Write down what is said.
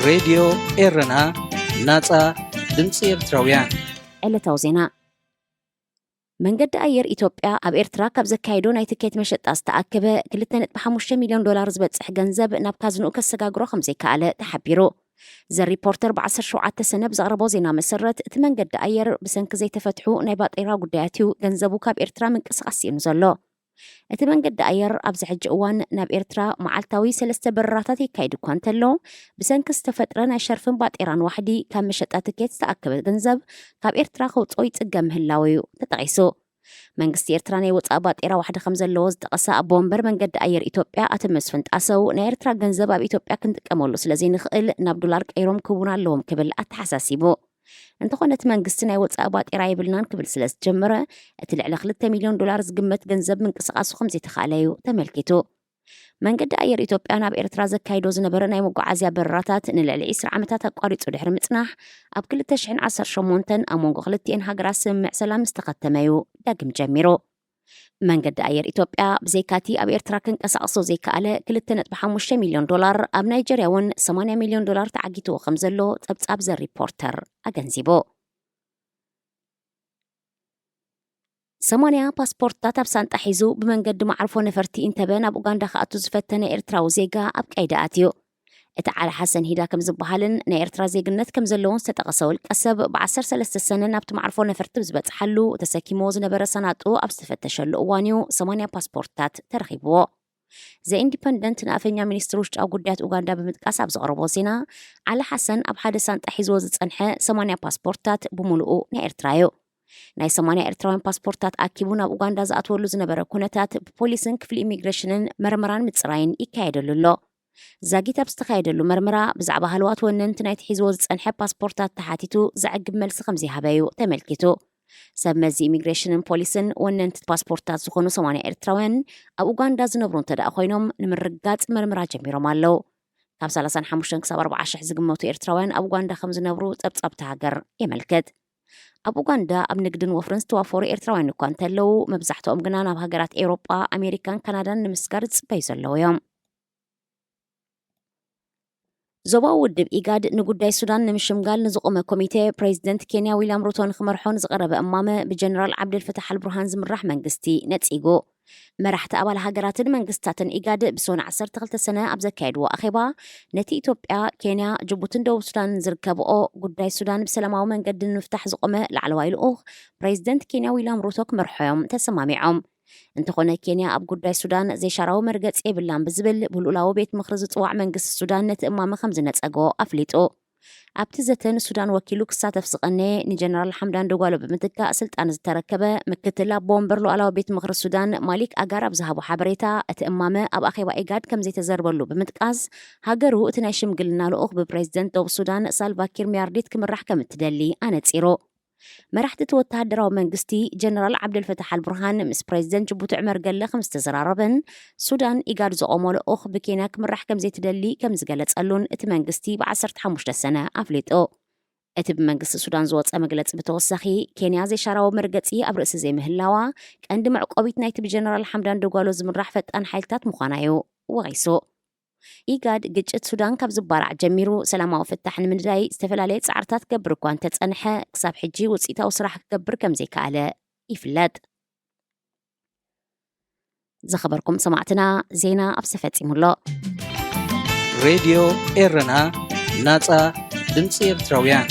ሬድዮ ኤረና፣ ናጻ ድምጺ ኤርትራውያን። ዕለታዊ ዜና። መንገዲ ኣየር ኢትዮጵያ ኣብ ኤርትራ ካብ ዘካየዶ ናይ ትኬት መሸጣ ዝተኣከበ ክልተ ነጥቢ ሓሙሽተ ሚልዮን ዶላር ዝበጽሕ ገንዘብ ናብ ካዝንኡ ከሰጋግሮ ከም ዘይከኣለ ተሓቢሩ። ዘ ሪፖርተር ብ ዓሰርተ ሸውዓተ ሰነ ብዘቕረቦ ዜና መሰረት፣ እቲ መንገዲ ኣየር ብሰንኪ ዘይተፈትሑ ናይ ባጤራ ጉዳያት እዩ ገንዘቡ ካብ ኤርትራ ምንቅስቓስ ስኢኑ ዘሎ። እቲ መንገዲ ኣየር ኣብዚ ሕጂ እዋን ናብ ኤርትራ መዓልታዊ ሰለስተ በረራታት የካይድ እኳ እንተሎ፣ ብሰንኪ ዝተፈጥረ ናይ ሸርፍን ባጤራን ዋሕዲ ካብ መሸጣ ትኬት ዝተኣከበ ገንዘብ ካብ ኤርትራ ከውፅኦ ይፅገም ምህላው እዩ ተጠቒሱ። መንግስቲ ኤርትራ ናይ ወፃኢ ባጤራ ዋሕዲ ከም ዘለዎ ዝጠቐሰ ኣቦ ወንበር መንገዲ ኣየር ኢትዮጵያ ኣቶ መስፍን ጣሰው፣ ናይ ኤርትራ ገንዘብ ኣብ ኢትዮጵያ ክንጥቀመሉ ስለ ዘይንኽእል ናብ ዶላር ቀይሮም ክህቡና ኣለዎም ክብል ኣተሓሳሲቡ። እንተኾነ እቲ መንግስቲ ናይ ወፃኢ ባጤራ የብልናን ክብል ስለ ዝጀመረ፣ እቲ ልዕሊ ክልተ ሚልዮን ዶላር ዝግመት ገንዘብ ምንቅስቓሱ ከም ዘይተኻእለ እዩ ተመልኪቱ። መንገዲ ኣየር ኢትዮጵያ ናብ ኤርትራ ዘካይዶ ዝነበረ ናይ መጓዓዝያ በረራታት ንልዕሊ ዕስራ ዓመታት ኣቋሪጹ ድሕሪ ምጽናሕ፣ ኣብ ክልተ ሽሕን ዓሰርተ ሸሞንተን ኣብ መንጎ ክልቲኤን ሃገራት ስምምዕ ሰላም ምስ ተኸተመ እዩ ዳግም ጀሚሩ። መንገዲ ኣየር ኢትዮጵያ ብዘይካቲ ኣብ ኤርትራ ክንቀሳቕሶ ዘይከኣለ ክልተ ነጥቢ ሓሙሽተ ሚልዮን ዶላር፣ ኣብ ናይጀርያ እውን ሰማንያ ሚልዮን ዶላር ተዓጊትዎ ከም ዘሎ ጸብጻብ ዘ ሪፖርተር ኣገንዚቡ። ሰማንያ ፓስፖርትታት ኣብ ሳንጣ ሒዙ ብመንገዲ መዓርፎ ነፈርቲ ኢንተበ ናብ ኡጋንዳ ክኣቱ ዝፈተነ ኤርትራዊ ዜጋ ኣብ ቀይዲ ኣትዩ። እቲ ዓሊ ሓሰን ሂዳ ከም ዝበሃልን ናይ ኤርትራ ዜግነት ከም ዘለዎን ዝተጠቐሰ ውልቀ ሰብ፣ ብ ዓሰርተ ሰለስተ ሰነ ናብቲ መዓርፎ ነፈርቲ ብዝበጽሓሉ፣ ተሰኪምዎ ዝነበረ ሰናጡ ኣብ ዝተፈተሸሉ እዋን እዩ ሰማንያ ፓስፖርትታት ተረኺብዎ። ዘ ኢንዲፐንደንት ንኣፈኛ ሚኒስትሪ ውሽጣዊ ጉዳያት ኡጋንዳ ብምጥቃስ ኣብ ዘቕረቦ ዜና፣ ዓሊ ሓሰን ኣብ ሓደ ሳንጣ ሒዝዎ ዝጸንሐ ሰማንያ ፓስፖርትታት ብምሉኡ ናይ ኤርትራ እዩ። ናይ ሰማንያ ኤርትራውያን ፓስፖርትታት ኣኪቡ ናብ ኡጋንዳ ዝኣትወሉ ዝነበረ ኩነታት ብፖሊስን ክፍሊ ኢሚግሬሽንን መርመራን ምጽራይን ይካየደሉ ኣሎ። ዛጊት ኣብ ዝተኻየደሉ መርመራ፣ ብዛዕባ ሃለዋት ወነንቲ ናይቲ ሒዝዎ ዝጸንሐ ፓስፖርታት ተሓቲቱ ዘዕግብ መልሲ ከም ዘይሃበ እዩ ተመልኪቱ። ሰብ መዚ ኢሚግሬሽንን ፖሊስን፣ ወነንቲ ፓስፖርታት ዝኾኑ ሰማንያ ኤርትራውያን ኣብ ኡጋንዳ ዝነብሩ እንተ ደኣ ኮይኖም፣ ንምርግጋጽ መርመራ ጀሚሮም ኣለዉ። ካብ ሰላሳን ሓሙሽተን ክሳብ ኣርባዓ ሽሕ ዝግመቱ ኤርትራውያን ኣብ ኡጋንዳ ከም ዝነብሩ ጸብጻብ እታ ሃገር የመልክት። ኣብ ኡጋንዳ ኣብ ንግድን ወፍርን ዝተዋፈሩ ኤርትራውያን እኳ እንተለዉ፣ መብዛሕትኦም ግና ናብ ሃገራት ኤውሮጳ፣ ኣሜሪካን ካናዳን ንምስጋር ዝጽበዩ ዘለዉ እዮም። ዞባዊ ውድብ ኢጋድ ንጉዳይ ሱዳን ንምሽምጋል ንዝቖመ ኮሚቴ፣ ፕሬዚደንት ኬንያ ዊልያም ሩቶ ንክመርሖ ንዝቐረበ እማመ፣ ብጀነራል ዓብደልፈታሕ ኣልቡርሃን ዝምራሕ መንግስቲ ነጺጉ። መራሕቲ ኣባል ሃገራትን መንግስታትን ኢጋድ ብሶነ ዓሰርተ ክልተ ሰነ ኣብ ዘካየድዎ ኣኼባ፣ ነቲ ኢትዮጵያ፣ ኬንያ፣ ጅቡትን ደቡብ ሱዳንን ዝርከብኦ ጉዳይ ሱዳን ብሰላማዊ መንገዲ ንምፍታሕ ዝቖመ ላዕለዋይ ልኡኽ፣ ፕሬዚደንት ኬንያ ዊልያም ሩቶ ክመርሖ እዮም ተሰማሚዖም። እንተኾነ፣ ኬንያ ኣብ ጉዳይ ሱዳን ዘይሻራዊ መርገጺ የብላን ብዝብል ብልኡላዊ ቤት ምኽሪ ዝጽዋዕ መንግስቲ ሱዳን ነቲ እማመ ከም ዝነጸጎ ኣፍሊጡ። ኣብቲ ዘተ ንሱዳን ወኪሉ ክሳተፍ ዝቐነየ፣ ንጀነራል ሓምዳን ደጓሎ ብምትካእ ስልጣን ዝተረከበ ምክትል ኣቦ ወንበር ሉኣላዊ ቤት ምኽሪ ሱዳን ማሊክ ኣጋር ኣብ ዝሃቦ ሓበሬታ፣ እቲ እማመ ኣብ ኣኼባ ኢጋድ ከም ዘይተዘርበሉ ብምጥቃስ፣ ሃገሩ እቲ ናይ ሽምግልና ልኡኽ ብፕሬዚደንት ደቡብ ሱዳን ሳልቫኪር ሚያርዲት ክምራሕ ከም እትደሊ ኣነጺሩ። መራሕቲ እቲ ወተሃደራዊ መንግስቲ፣ ጀነራል ዓብደልፈታሕ ኣልቡርሃን ምስ ፕሬዚደንት ጅቡቲ ዑመር ገለ ከም ዝተዘራረበን፣ ሱዳን ኢጋድ ዘቖሞ ልኡኽ ብኬንያ ክምራሕ ከም ዘይትደሊ ከም ዝገለጸሉን እቲ መንግስቲ ብ ዓሰርተ ሓሙሽተ ሰነ ኣፍሊጡ። እቲ ብመንግስቲ ሱዳን ዝወጸ መግለጺ ብተወሳኺ፣ ኬንያ ዘይሻራዊ መርገጺ ኣብ ርእሲ ዘይምህላዋ፣ ቀንዲ መዕቆቢት ናይቲ ብጀነራል ሓምዳን ደጓሎ ዝምራሕ ፈጣን ሓይልታት ምዃና እዩ ወቒሱ። ኢጋድ ግጭት ሱዳን ካብ ዝባራዕ ጀሚሩ ሰላማዊ ፍታሕ ንምንዳይ ዝተፈላለየ ጻዕርታት ክገብር እኳ እንተጸንሐ፣ ክሳብ ሕጂ ውጽኢታዊ ስራሕ ክገብር ከም ዘይከኣለ ይፍለጥ። ዝኸበርኩም ሰማዕትና፣ ዜና ኣብዚ ተፈጺሙ ኣሎ። ሬድዮ ኤረና፣ ናጻ ድምጺ ኤርትራውያን።